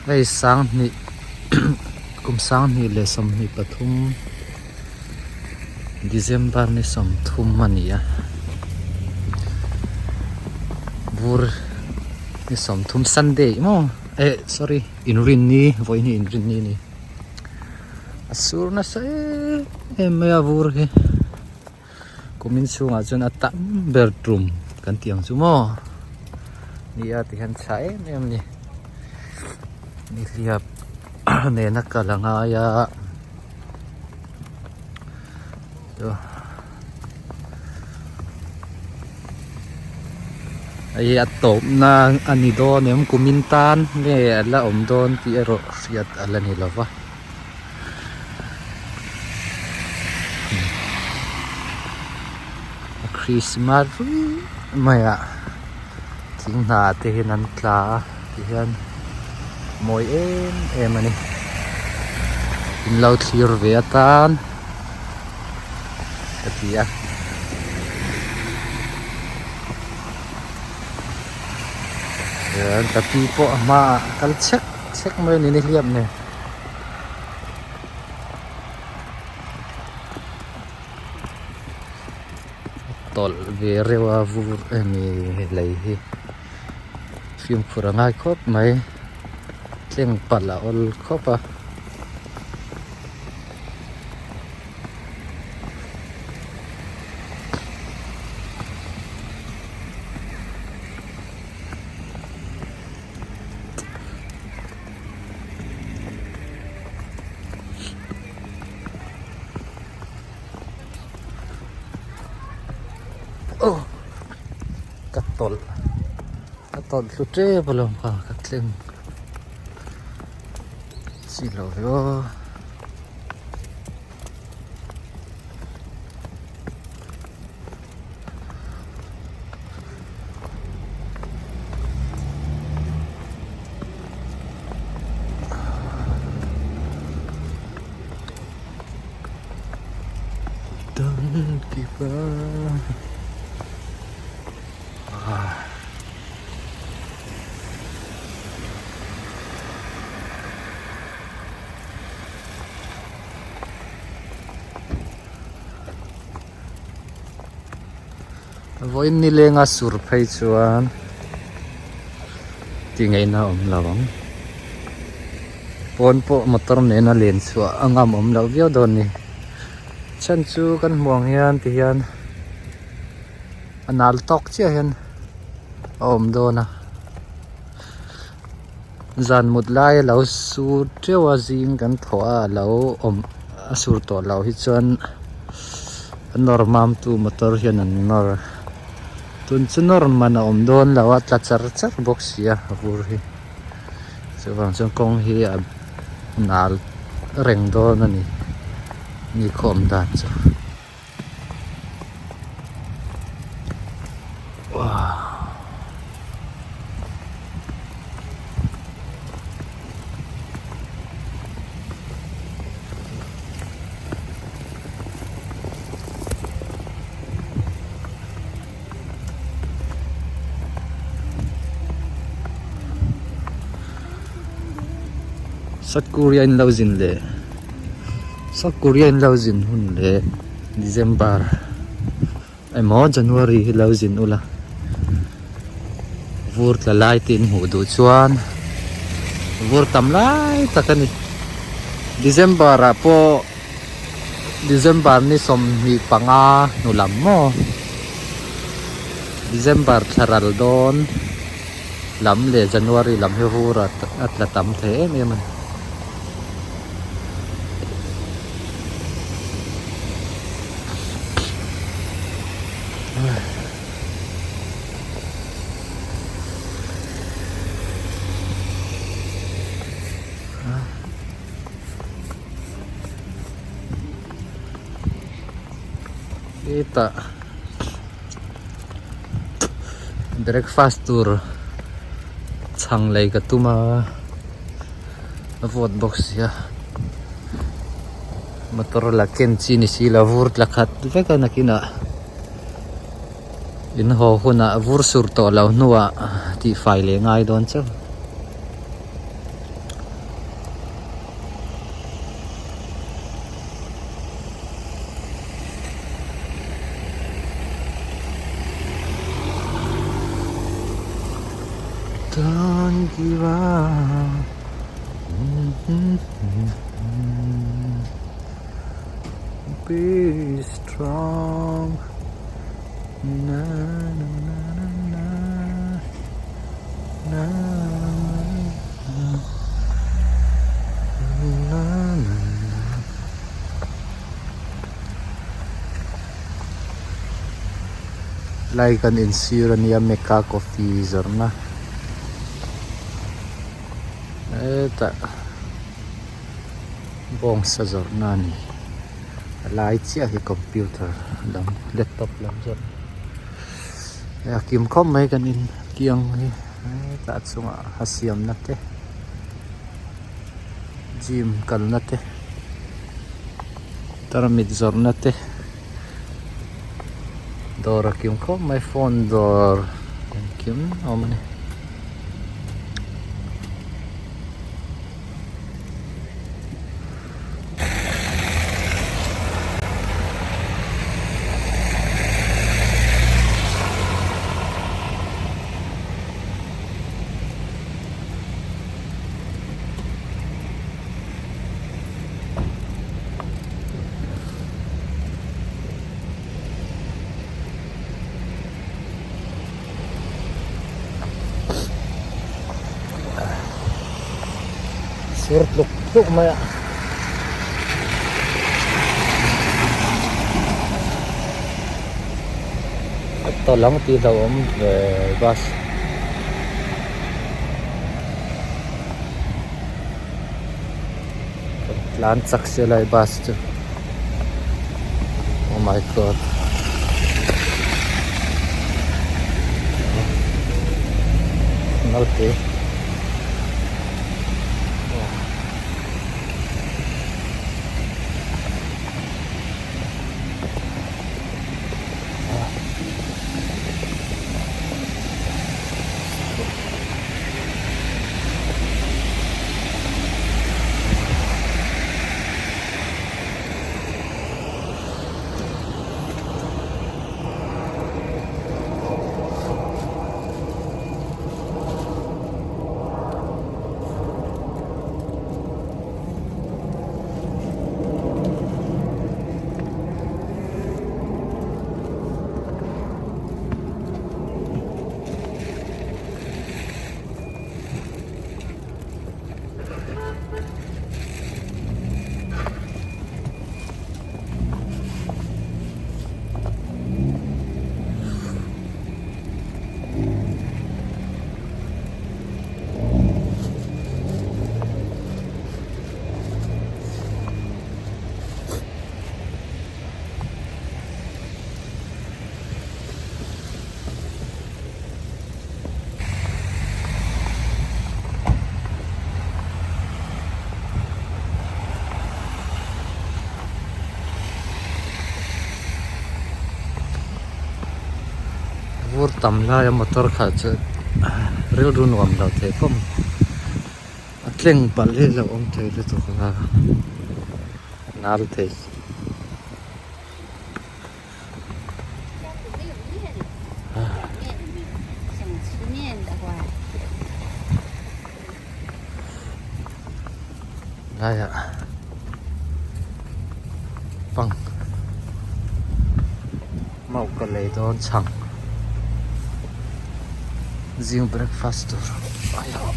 Hei sanghnih kum sanghnih leh 23 December ni 30 a ni a vur ni 30 Sunday maw eh sorry inrinni vawiin hi inrinni a ni a sur nasa em em mai a vur hi. Kumin chhungah chuan a tam ber tum kan tih ang chu maw nia ti hian tha em em a ni nihliap nena kal a ngai a hei a tawp na a ni dawn em kumin tan nge a la awm dawn tih erawh hriat a la ni lo va. Christmas ruih mai ah thing hna te hian an tla a tihian mawi em em a ni in lo thlir ve atan ka ti a. Ka pi pawh a hmaah kal chhek chhek mai a ni nihliap nen. Tawlh ve reuh a vur emi lei hi fimkhur a ngai khawp mai tleng palh a awl khawp a. Aw ka tawlh ka tawlh thlu tep alawm kha ka tleng chi lo ve aw. Vawiin nilenga sur phei chuan tih ngaihna a awm lo ang pawn pawh motor nena len chhuah a ngam awm loh viau dawn a ni chhan chu kan hmuh ang hian ti hian a nal tawk chiah hian a awm dawn a. Zan mut lai a lo sur teuh a zing kan thawh a a lo awm a sur tawh loh hi chuan a nawr mam tu motor hian an nawr a tun chu nawr man a awm dawn lo a tla char char bawk si a a vur hi chuvang chuan kawng hi a nal reng dawn a ni ni khawm dan chu. South Korea in lo zin leh South Korea in lo zin hun leh December emaw January hi lo zin ula vur tla lai te in hmuh duh chuan vur tam lai tak a ni December ah pawh December ni 25 hnu lam maw December thla ral dawn lam leh January lam hi vur a tla tam thei em em a ni. Hetah breakfast tur chhang lei ka tum a a vawt bawk sia motor la ken chi ni si lo vur tla khat vek a nakinah in haw hunah vur sur tawh lo hnuah tihfai leh ngai dawn chauh. 希望。Be strong na na na na na na na na na. Lai kan insir ania Mecca coffee zawrhna hetah bawngsa zawrhna a ni a lai chiah hi computer lam laptop lam zawrhna a kim khawp mai kan in kiang hi hetah chungah a siamna te gym kalna te tarmit zawrhna te. Dawr a kim khawp mai phone dawr engkim a awm a ni. Sur tluk tluk mai a. A tawlh ang tih hlauhawm ve bus. Tlan chak sia lai bus chu oh my god naute Vur tam laia motor khalh chu rilru nuam lo thei khawp mai a tleng palh hi a lo awm thei lutuk a nal thei. Laiah pang mauh ka lei dawn chhang zing breakfast tur aiah.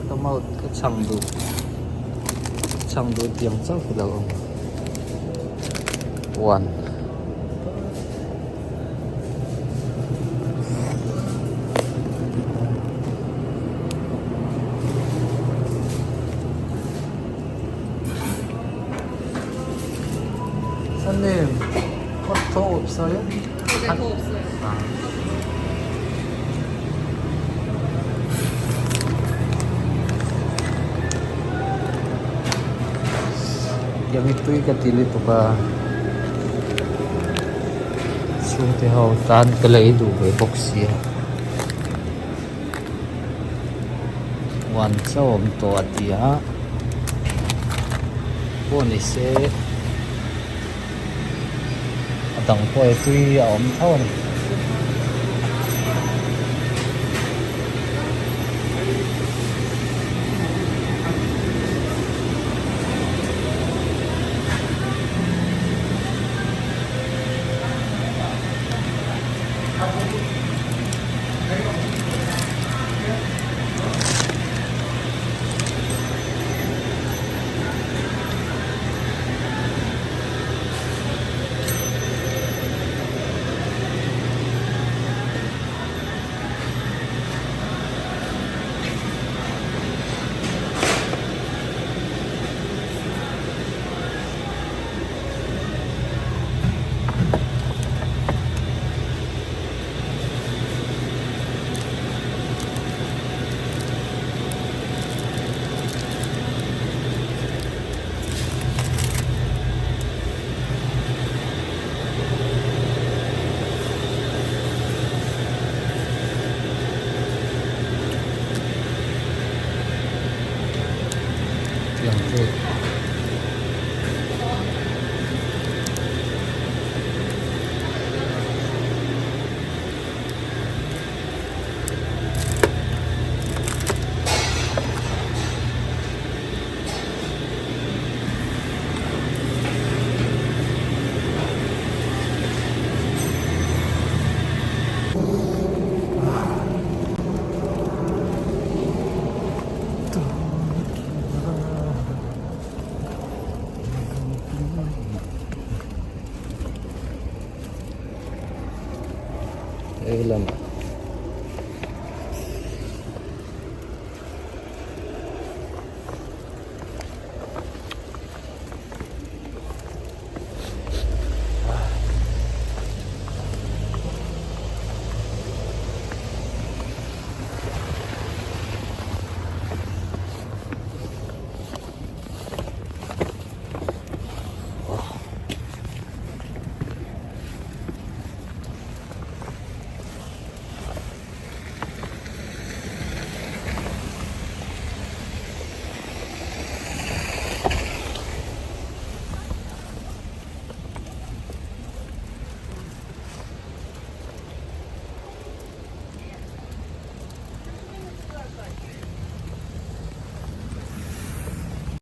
Ka mouth ka chhang duh chhang duh tiang chauh hi lo awm one. 손님, 더 없어요? 네, 더 없어요. Yang tui ka ti lutuk a chhungte ho tan ka lei duh ve bawk sia. Huan chauh a awm tawh a ti a pawh ni se a dang pawh e tui a awm tho a ni. Tiang te.